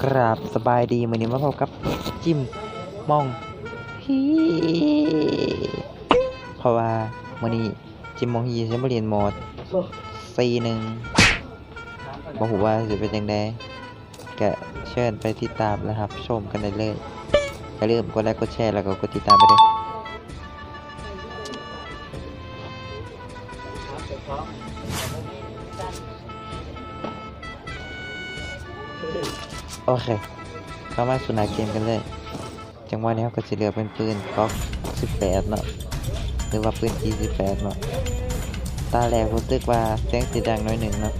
ກາບສະບາຍດີ ມື້ນີ້ມາພົບກັບຈິມມອງຮີ ເພາະວ່າມື້ນີ້ຈິມມອງຮີຈະມາຫຼິ້ນໂໝດສີ່ໜຶ່ງ ບໍ່ຮູ້ວ່າຊິເປັນຈັ່ງໃດ ກະເຊີນໄປຕິດຕາມ ແລະ ຮັບຊົມກັນໄດ້ເລີຍ. ຢ່າລືມກົດໄລກົດແຊ ແລ້ວກໍກົດຕິດຕາມໄປເດີ້. ໂອເຄ ເຂົ້າມາສູ່ໜ້າເກມກັນເລີຍ. ຈັງຫວະນີ້ເຮົາກໍຊິເລືອກເປັນປືນກ໊ອກສິບແປດເນາະ ຫຼືວ່າປືນຈີສິບແປດເນາະ. ຕາແລກຮູ້ສຶກວ່າສຽງຊິດັງໜ້ອຍໜຶ່ງເນາະ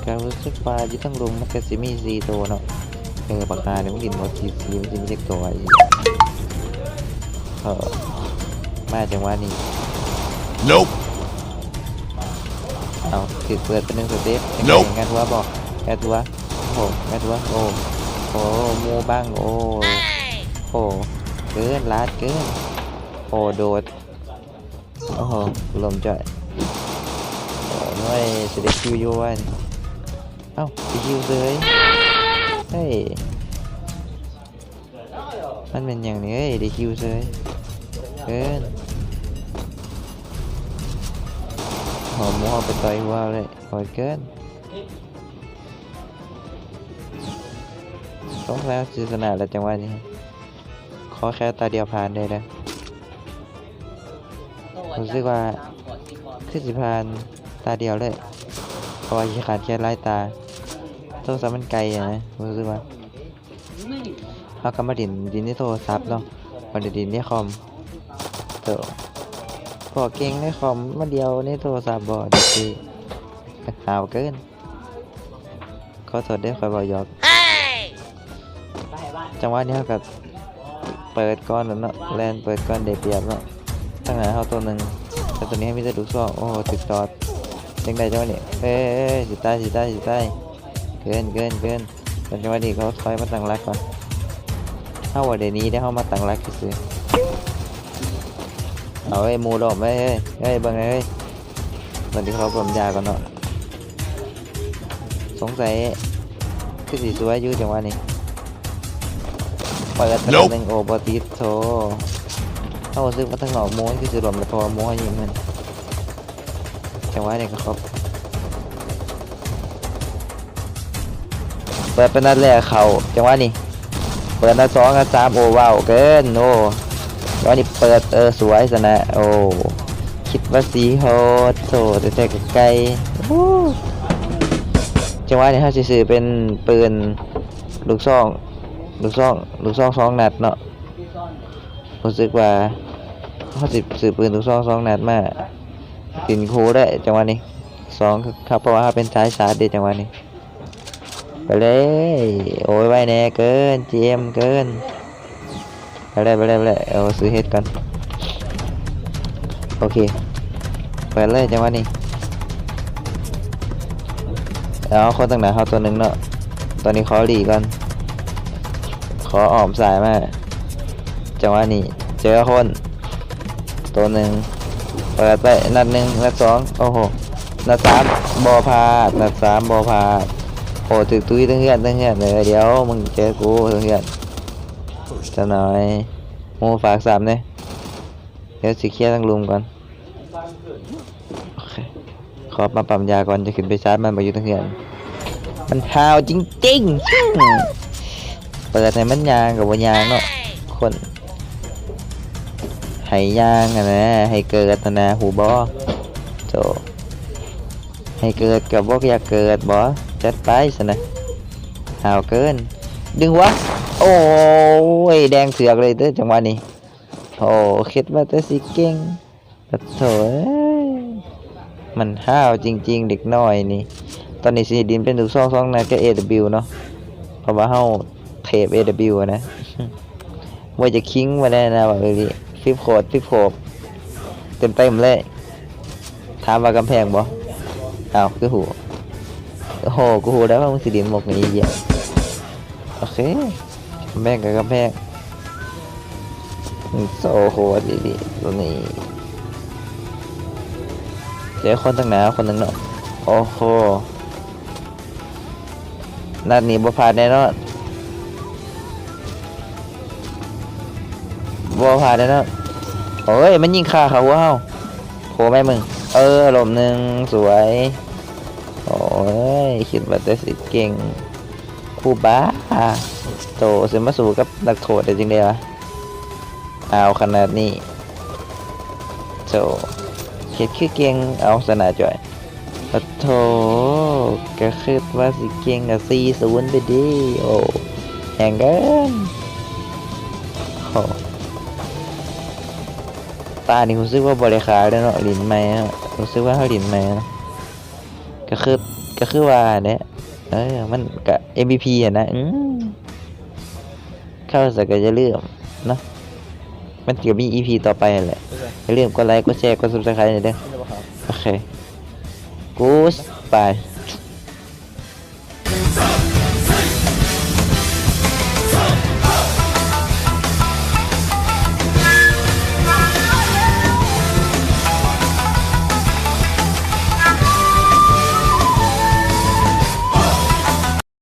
ກໍຮູ້ສຶກວ່າຢູ່ເທິງລຸ່ມມັນກໍຊິມີສີ່ໂຕເນາະ. ເອີ ບັກຫ່ານີ້ມັນຫຼິ້ນບໍ່ ທີ ທີ ມັນຊິມີຈັກໂຕວະ ເອີ ມາຈັງຫວະນີ້ Nope. ເອົາ ຖືກເປີດໄປໜຶ່ງສະເຕັບ Nope. ງັດຫົວບໍ່ ງັດຫົວ ໂອ້ໂຫ ງັດຫົວ ໂອ້ ໂອ້ ໝູບັງ ໂອ້ ໂອ້ ເກີນ ລາດເກີນ ໂອ້ ໂດດ ໂອ້ໂຫ ລົ້ມຈ້ອຍ ໂອ້ຍ ຊິໄດ້ຄິວຢູ່ວະ ເອົ້າ ໄດ້ຄິວເສີຍ ເຮີ້ຍ ມັນແມ່ນຫຍັງນີ້ ເອີຍ ໄດ້ຄິວເສີຍ ເກີນ ຫອມຫົວເຮົາໄປຕ່ອຍຫົວເລີຍ ໂຫດເກີນ. ສົງໄສເຮົາຊິຊະນະແລ້ວຈັງຫວະນີ້ ຂໍແຄ່ຕາດຽວຜ່ານໄດ້ເດີ້. ຮູ້ສຶກວ່າຄືຊິຜ່ານຕາດຽວເລີຍ ເພາະວ່າຂີ້ຄ້ານແຄສຫຼາຍຕາ ໂທລະສັບມັນໄກຫັ້ນນະ ຮູ້ສຶກວ່າ ເຮົາກໍມາຫຼິ້ນ ຫຼິ້ນໃນໂທລະສັບເນາະ ບໍ່ໄດ້ຫຼິ້ນໃນຄອມ. ໂທ້ ພໍເກັ່ງໃນຄອມ ມາດຽວໃນໂທລະສັບບໍ່ ຈັກຊິ ຫ້າວເກີນ. ຂໍໂທດເດີ້ ຂ້ອຍເວົ້າຫຍອກ. ຈັງຫວະນີ້ເຮົາກໍເປີດກ່ອນແລ້ວເນາະ ແລ່ນເປີດກ່ອນໄດ້ປຽບເນາະ. ທາງໜ້າເຮົາໂຕໜຶ່ງ ແຕ່ໂຕນີ້ເຮົາມີແຕ່ລູກຊອງ. ໂອ້ໂຫ ຖືກຕອດ ຈັ່ງໃດຈັງຫວະນີ້ ເອີຍ ຊິຕາຍ ຊິຕາຍ ຊິຕາຍ ເກີນ ເກີນ ເກີນ. ແຕ່ຈັງຫວະນີ້ເຂົາຖອຍມາຕັ້ງຫຼັກກ່ອນ ເຮົາບໍ່ໄດ້ໜີເດ້ ເຮົາມາຕັ້ງຫຼັກຊື່ໆ. ເອົາເອີຍ ໝູ່ລົ້ມເອີຍ ເອີຍ ເບິ່ງເອີຍ. ຕອນນີ້ເຂົາປ້ຳຢາກ່ອນເນາະ ສົງໄສຄືຊິສວຍຢູ່ຈັງຫວະນີ້ ເປີດໄປໜຶ່ງ ໂອ້ ບໍ່ຕິດ ໂທ້ ເຮົາຮູ້ສຶກວ່າທາງນອກໝູ່ຄືຊິລົ້ມແລ້ວ ເພາະວ່າໝູ່ເຮົາຍິງມັນ. ຈັງຫວະນີ້ກໍເຂົ້າ ເປີດເປັນນັດແລກເຂົ້າ ຈັງຫວະນີ້ເປີດນັດສອງ ນັດສາມ ໂອ້ ວ້າວເກີນ ໂອ້ ຈັງຫວະນີ້ເປີດ ເອີ ສວຍຊະນະ ໂອ້ ຄິດວ່າຊິໂຫດ ໂທ້ ແຕ່ ແຕ່ກໍໄກ ໂອ້ ຈັງຫວະນີ້ເຮົາຊິຊື້ເປັນປືນລູກຊອງ ລູກຊອງ ລູກຊອງສອງນັດເນາະ. ຮູ້ສຶກວ່າເຮົາຊິຊື້ປືນລູກຊອງສອງນັດມາຫຼິ້ນຄູ່ເລີຍ ຈັງຫວະນີ້ ສອງ ເພາະວ່າເຮົາເປັນສາຍຊາດເດ້ ຈັງຫວະນີ້ ໄປເລີຍ. ໂອ້ຍ ໄວແດ່ເກີນ ຈີເອັມເກີນ. ໄປເລີຍ ໄປເລີຍ ໄປເລີຍ. ເອົາຊື້ເຫັດກ່ອນ ໂອເຄ ເປີດເລີຍ ຈັງຫວະນີ້. ເອົາ ຄົນຕັ້ງໜ້າເຮົາໂຕໜຶ່ງເນາະ ຕອນນີ້ຂໍຫຼີກກ່ອນ ຂໍອ້ອມຊ້າຍມາ. ຈັງຫວະນີ້ເຈີຄົນໂຕໜຶ່ງ ເປີດໄປ ນັດໜຶ່ງ ນັດສອງ ໂອ້ໂຫ ນັດສາມ ບໍ່ພາດ ນັດສາມ ບໍ່ພາດ. ໂອ້ ຖືກຕຸ້ຍ ເທິງເຮືອນ ເທິງເຮືອນເລີຍ. ດຽວມຶງເຈີກູ ເທິງເຮືອນ ຈັກໜ້ອຍ. ໝູ່ຝາກສາມເດີ້ ດຽວຊິເຄຍທາງລຸ່ມກ່ອນ. ໂອເຄ ຂໍມາປ້ຳຢາກ່ອນ ຈະຂຶ້ນໄປຊາດມັນບໍ່ຢູ່ເທິງເຮືອນ. ມັນຫ້າວຈິງໆ ເປີດໃຫ້ມັນຍ່າງກໍບໍ່ຍ່າງເນາະ ຄົນໃຫ້ຍ່າງຫັ້ນນະ ໃຫ້ເກີດຫັ້ນນະ ຮູ້ບໍ່? ໂທ້ ໃຫ້ເກີດກໍບໍ່ຢາກເກີດບໍ? ຈັດໄປຊັ້ນນະ ຫ້າວເກີນ. ດຶງຫົວ ໂອ້ຍ ແດງເຖືອກເລີຍເດີ້ ຈັງຫວະນີ້. ໂອ້ ຄິດວ່າແຕ່ຊິເກັ່ງ ປະໂຖເອີຍ ມັນຫ້າວຈິງໆ ເດັກນ້ອຍນີ້. ຕອນນີ້ຊິຫຼິ້ນເປັນລູກຊອງສອງນັດກັບເອດັບເບິນຢູເນາະ ເພາະວ່າເຮົາເທບເອດັບເບິນຢູນະ. ບໍ່ຢາກຄິງວ່າແນ່ນະ ວ່າອີ່ຫຼີ ຟິບໂຄດ ຟິບໂຄດ ເຕັມໆເລີຍ. ຖາມວ່າກຳແພງບໍ່? ອ້າວ ຄືຮູ້? ໂອ້ໂຫ ກູຮູ້ແລ້ວວ່າມຶງຊິຫຼິ້ນມົກນີ້ ອີ່ເຫຍ. ໂອເຄ ກຳແພງກໍກຳແພງ ໂອ້ໂຫ ດີໆ ຕົວນີ້ ເຈີຄົນຕັ້ງໜ້າຄົນໜຶ່ງເນາະ. ໂອ້ໂຫ ນັດນີ້ບໍ່ພາດແນ່ນອນ ບໍ່ພາດແນ່ນອນ. ໂອ້ຍ ມັນຍິງຄາເຂົ້າຫົວເຮົາ. ໂຜແມ່ມຶງ. ເອີ ລົ້ມໜຶ່ງ ສວຍ. ໂອ້ຍ ຄິດວ່າແຕ່ຊິເກັ່ງ. ຄູບາ ໂຕ ຊິມາສູ້ກັບນັກໂທດໄດ້ຈັ່ງໃດວະ? ອ້າວ ຂະໜາດນີ້ ໂຕ ເຮັດຄືເກັ່ງ. ເອົາ ຊະນະຈ້ອຍ. ປະໂທ ກະຄິດວ່າຊິເກັ່ງ ກະສີ່ສູນໄປເດ. ໂອ້ ແຮງເກີນ. ໂອ້ ຕານີ້ຮູ້ສຶກວ່າບໍ່ໄດ້ຂາຍເລີຍເນາະ. ຫຼິ້ນໃໝ່ເນາະ ຮູ້ສຶກວ່າເຮົາຫຼິ້ນໃໝ່ເນາະ. ກະຄື ກະຄືວ່າແຫຼະ ເອີ ມັນກະເອັມວີພີຫັ້ນນະ. ອືມ ເຂົ້າໃສກະຢ່າລືມເນາະ ມັນກະມີອີພີຕໍ່ໄປຫັ້ນແຫຼະ. ຢ່າລືມກົດໄລ ກົດແຊ ກົດຊັບສະໄຄຣບ ແດ່ເດີ. ໂອເຄ ກູດບາຍ.